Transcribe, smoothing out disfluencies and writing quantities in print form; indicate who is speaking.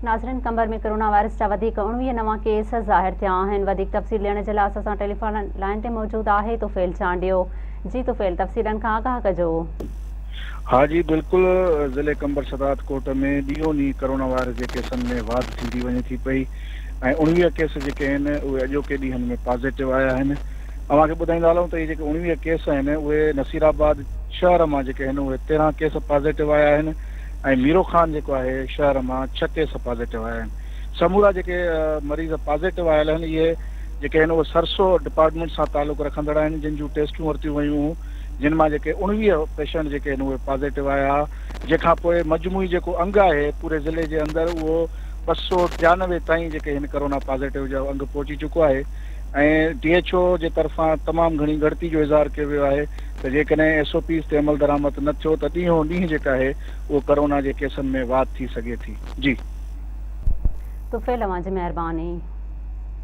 Speaker 1: ناظرين Qambar ۾ corona virus جا وڌيڪ 19 نوان ڪيس ظاهر ٿيا آهن وڌيڪ تفصيل ڏيڻ جي لاء اسان سان ٽيليفون لائين تي موجود آهي طفيل چانڊيو جي طفيل تفصيلن کان آگاهه ڪجو.
Speaker 2: ها جي بلڪل ضلعي قمبر شھداد ڪوٽ ۾ ڏينهون ڏينهن ڪرونا وائرس جي ڪيسن ۾ واڌ ٿيندي وڃي ٿي پئي ۽ 19 ڪيس جيڪي آهن اهي اڄوڪي ڏينهن ۾ پازيٽو آيا آهن اوهان کي ٻڌائيندا هلون ته اهي جيڪي 19 ڪيس آهن اهي نصير آباد شهر مان جيڪي آهن اهي 13 ڪيس پازيٽو آيا آهن ۽ ميرو خان جيڪو آهي شهر مان ڇهه ڪيس پازيٽو آيا آهن سمورا جيڪي مريض پازيٽو آيل آهن اهي جيڪي آهن اهي سرسو ڊپارٽمينٽ سان تعلق رکندڙ آهن جن جون ٽيسٽون ورتيون ويون هون جن مان جيڪي 19 پيشنٽ جيڪي آهن اهي پازيٽو آيا جنهن کان پوء مجموعي جيڪو انگ آهي پوري ضلعي جي اندر اهو 293 تائين جيڪي هن ڪرونا پازيٽو جو انگ پهچي چڪو آهي ۽ ڊي ايڇ او جي طرفان تمام گهڻي ڳڻتي جو اظهار ڪيو ويو آهي ته جيڪڏهن ايس او پيز تي عملدرآمد نه ٿيو ته ڏينهون ڏينهن جيڪا آهي اهو ڪرونا جي ڪيسن ۾ واڌ ٿي سگهي ٿي. جي.
Speaker 1: طفيل اوهان جي مهرباني.